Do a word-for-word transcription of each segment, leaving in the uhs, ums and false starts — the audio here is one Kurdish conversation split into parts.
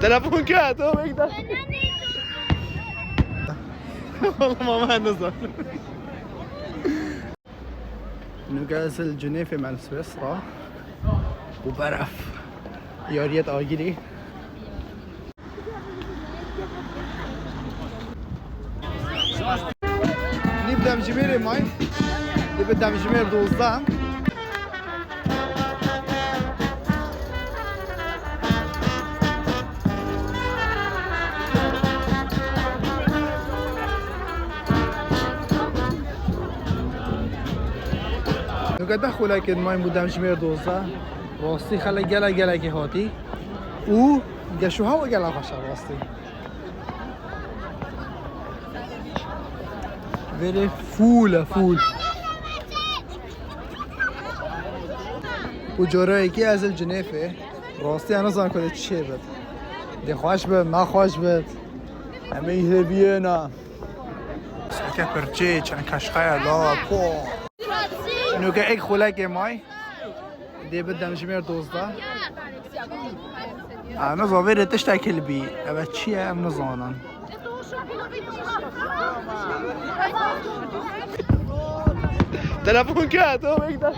Telefon ket, o bekle. Vallahi mama, nizanim. Nûke ez li Cinêfê me li Swîsra û beref. Yariyet agirî. Nîv demjimêrê may. Dê bi demjimêr dozdeh. Nûke deh xulekên may bû demjimêr dozdeh. Rastî xelek gelek gelekê hatî. Û geşo hewa gelek xweş e rastî. Vêrê fûl e, fûl. Û carayekî ez li Cinêfê. Rastî ez nizanim ku dê çi çê bit. Dê xweş bit, nexweş bit. Em ê hêviyê ne. Seke pirçê, çend keşxeya la, po. Nûke ek xulekê may. Dê bi demjimêr dozdeh. A, nizanim vêrê tiştek hilbî. Ev çi ye, em nizanin. Telefon ket, o bekle.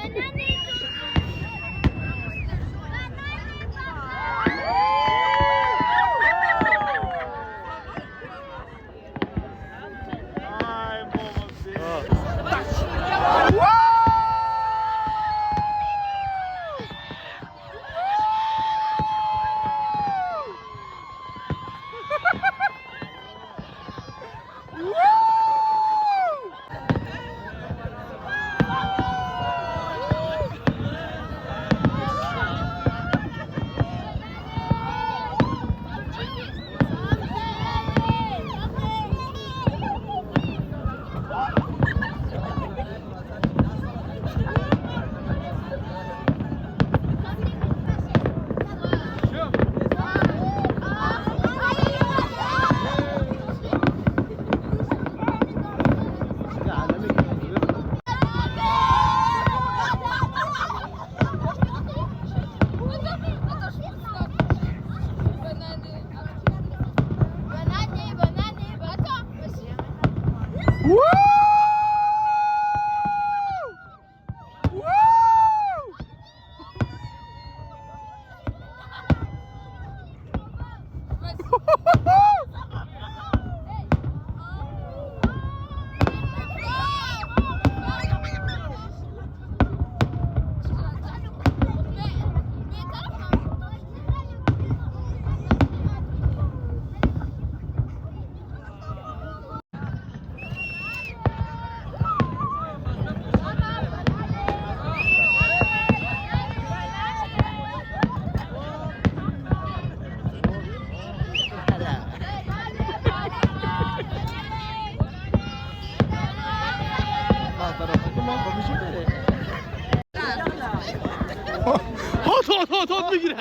Hot, hot, hot, hot, bigire.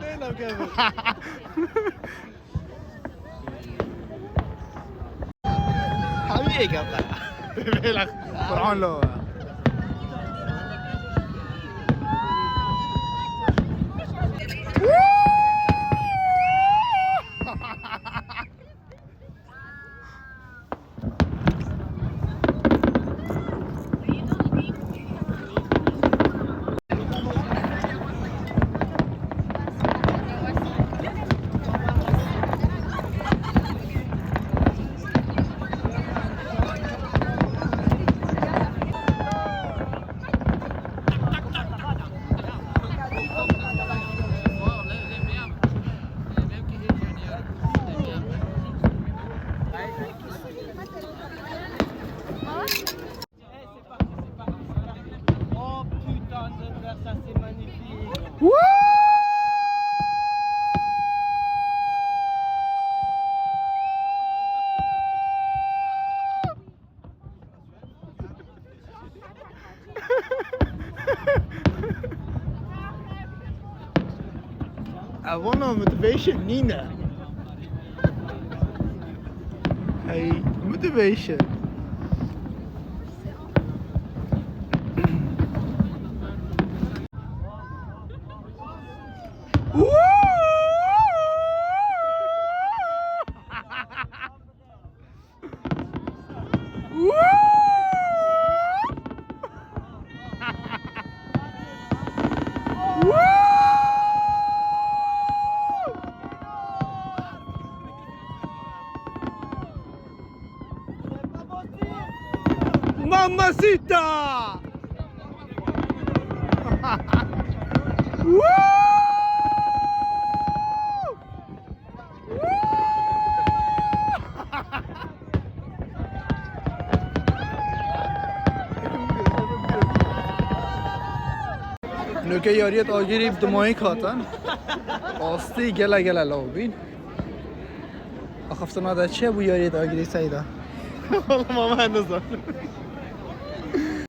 Leyla gel. Hemî êk ev qera. Bêlex. Qur'an lo. Oh putain de verre, ça c'est magnifique. Ev vana motivation nîne. Hey, motivation. Mamacita! Nûke yariyet agirî bi dimayî hatin. Astî gele gele law bîn. Axaftina de çi bû yariyet agirî Seyda? Wala mama ez nizanim.